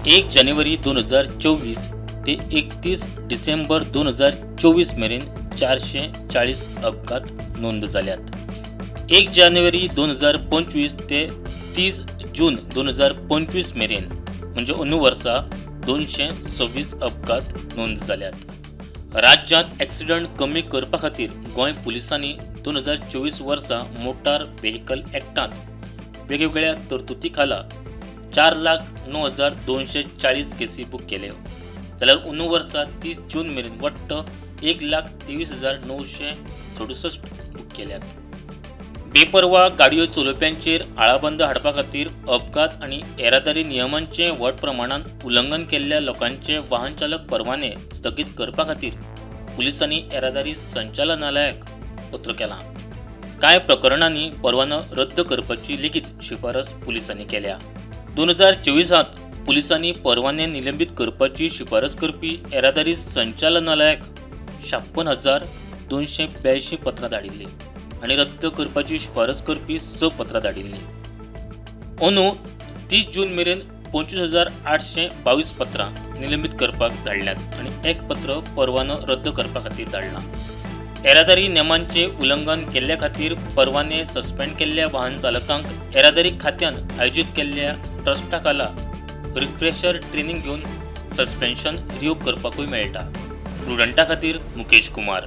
1 जानेवारी 2024 ते 31 डिसेंबर 2024 मेरेन 440 अपघात नोंद जाल्यात. 1 जानेवारी 2025 ते 30 जून 2025 मेरेन म्हणजे अंदू वर्सा 226 अपघात नोंद जाल्यात. राज्यांत एक्सिडंट कमी करपा खातीर गोंय पुलिसांनी 2024 वर्सा मोटार व्हेकल ॲक्टांत वेगवेगळ्या तरतुदी खाला 4,09,240 केसी बूक केल्यो, जाल्यार अंदू वर्सा 30 जून मेरेन वट्ट 1,23,967 बूक केल्यात. बेपर्वा गाडयो चलोवप्यांचेर आळाबंद हाडपा खातीर अपघात आनी येरादारी नियमांचें व्हड प्रमाणांत उल्लंघन केल्ल्या लोकांचे वाहन चालक परवाने स्थगीत करपा खातीर पुलिसांनी येरादारी संचालनालयाक पत्र केलां. कांय प्रकरणांनी परवानो रद्द करपाची लेगीत शिफारस पुलिसांनी केल्या. 2024 पुलिसांनी परवाने निलंबीत करपाची शिफारस करपी येरादारी संचालनालयाक 56,282 पत्रां धाडिल्लीं आनी रद्द करपाची शिफारस करपी 6 पत्रां धाडिल्लीं. अंदू 30 जून मेरेन 25,822 पत्रां निलंबीत करपाक धाडल्यात आनी 1 पत्र परवानो रद्द करपा खातीर धाडलां. येरादारी नेमांचें उल्लंघन केल्ल्या खातीर परवाने सस्पेंड केल्ल्या वाहन चालकांक येरादारी खात्यान आयोजीत केल्ल्या ट्रस्टा खाला रिफ्रेशर ट्रेनिंग घेवन सस्पेन्शन रिवोक करपाकूय मेळटा. प्रुडंटा खातीर मुकेश कुमार.